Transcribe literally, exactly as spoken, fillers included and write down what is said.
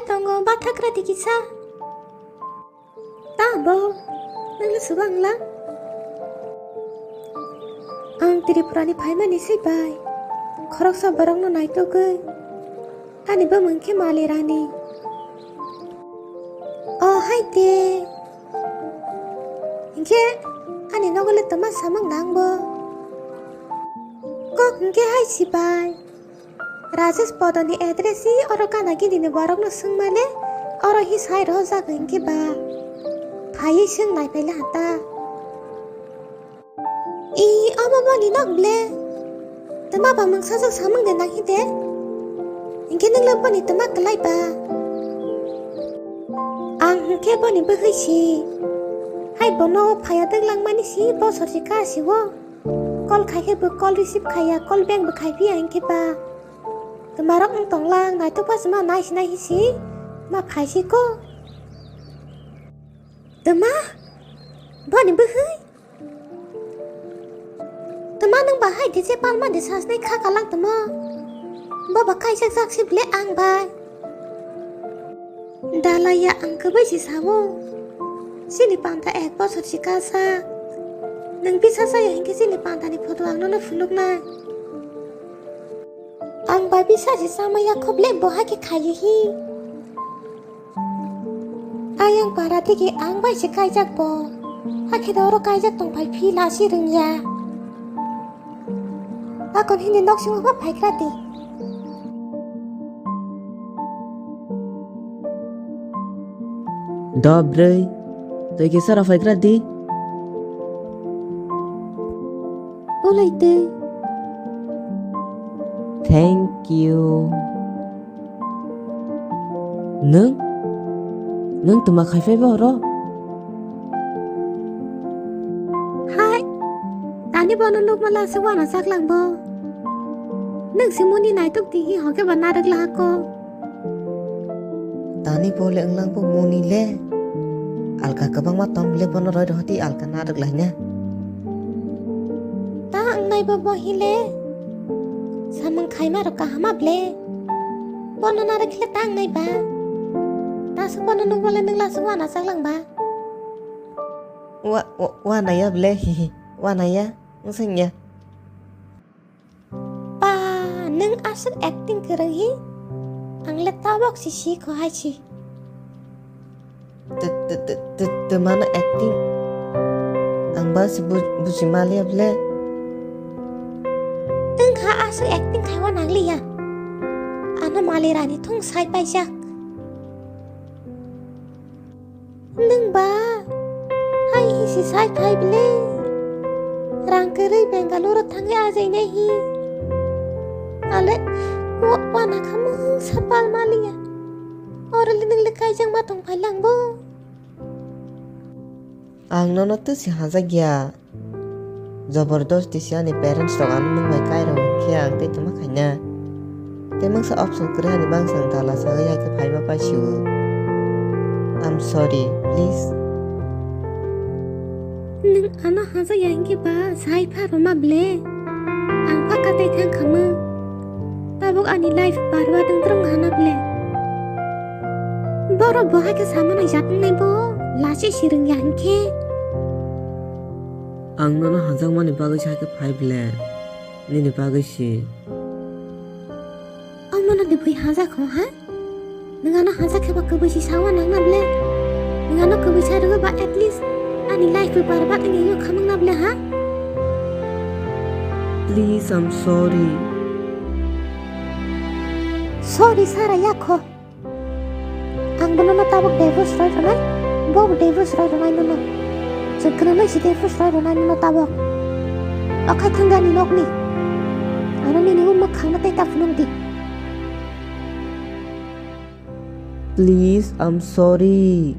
Tongo bathakrati kisa. Tamo, nangni subang lang? Ang Tripurani phaimani swi bai. Khoroksa borokno naitugwi. Ani bumung khe Mali Rani. O hai de. Hinkhe ani nogo le tama samung nang bo. Kok hinkhe hai si bai. Rajesh Podoni address si oro gana gini ni borok no swng male oro hi sai rohorjak hinkhe ba. Phaiwi swng nai phaila hata. I omo boni nok ble. Tama ba mungsa jok samung de nang hide. Hinkhe nung le boni tama kwlai ba. Ang hinkhe boni bwhwi si. Hai bono phaya dwglang mani si bosor si ka si o. Call khai khe bo call receive khaiya, call back bo khai phiya hinkhe ba. Twmarok wng tonglang, naithok phasima nai sinai hisi ma phaisiko. Twma? Boni bwhwi? Twma nwng bahai de je palma de sasnai kha kalang twma? Boba kaijak jak si bile ang bai. Dalaya ang kwbai si sao. Chini panta ek bosor si kasa. Nwng bisa saya hinkhe chini pantani photo ang nono phunuknai. Ang bai bisa si sama ya khoble bo hakhe khayo hi. Ayang para digi ang bai si kaijak bo. Hakhe da oro kaijak tong phai phi la si rwngya. Akon hini nok singo ba phaikrati. Dobrei. Tei kisa rok phaikrati di. Ulai tei. Thank you. Nwng? Nwng twma khai phai bo oro? Hai, tani bono nukma lasa wana chaklang bo. Nwng si muni naituk di hi hoke ba narwk lahako. Tani bo le wnglang bo muni le. Alka kwbangma tong le bono roi rohoti alka narwk laina. Ta wngnai bo bo hi le. Samung khaima rok kahama ble. Bono narwk khle ta wngnai ba. Ta su bono nukma le nwng lasa wana chaklang ba. Wa, wa, wa naya ble, hihi, wa naya, wngsanya. Pa, nwng aswk acting kwrwng hi? Ang le tabok si si kho hai si. Te, te, te, te, te mano acting? Ang ba si bu-, buji maliya ble. Nwng kha aswk acting khaiwa nangliya. Ano Mali Rani thung sai paijak. Nwng ba hai hi si sai phai bile. Rang kwrwi Bengaluru thangwi ajainai hi. Ale, wa, wana kha mungsa pal maliya. Oro le nwng le kaijak ma tong phai lang bo. Ang nono twsi hajak ya. Jobordosti si ani parents rok ano nwng bai kairok hinkhe ang tei tongma khaina. Tei mungsa option kwrwi ani bangsa ang dala sagwi hai khe phaiba paisio. I'm sorry, please. Nwng ano hajak ya hinkhe ba sai pha rwma ble. Ang paka tei thang khamung. Tabuk ani life barba tong tong hana ble. Borok bo hai khe sama nai jat wngnai bo, lachi si rwngya hinkhe. Ang nono hajakmani bagwi se hai khe phai ble, nini bagwi se. Omono de bui hajak ho ha? Nwng ano hajak khe ba kwbui si sawa nang na ble? Nwng ano kwbui sai rwgwi ba at least ani life bo barbat wngya yo khamung na ble ha? Please, I'm sorry. Sorry sara ya kho. Ang bono no tabuk divorce roi rwnai, bo bo divorce roi rwnai nono. Chwng khwnanai si divorce roi rwnai nono tabuk. Okhai thangani nokni. Ano nini umma khangna tei ta phunuk di. Please, I'm sorry.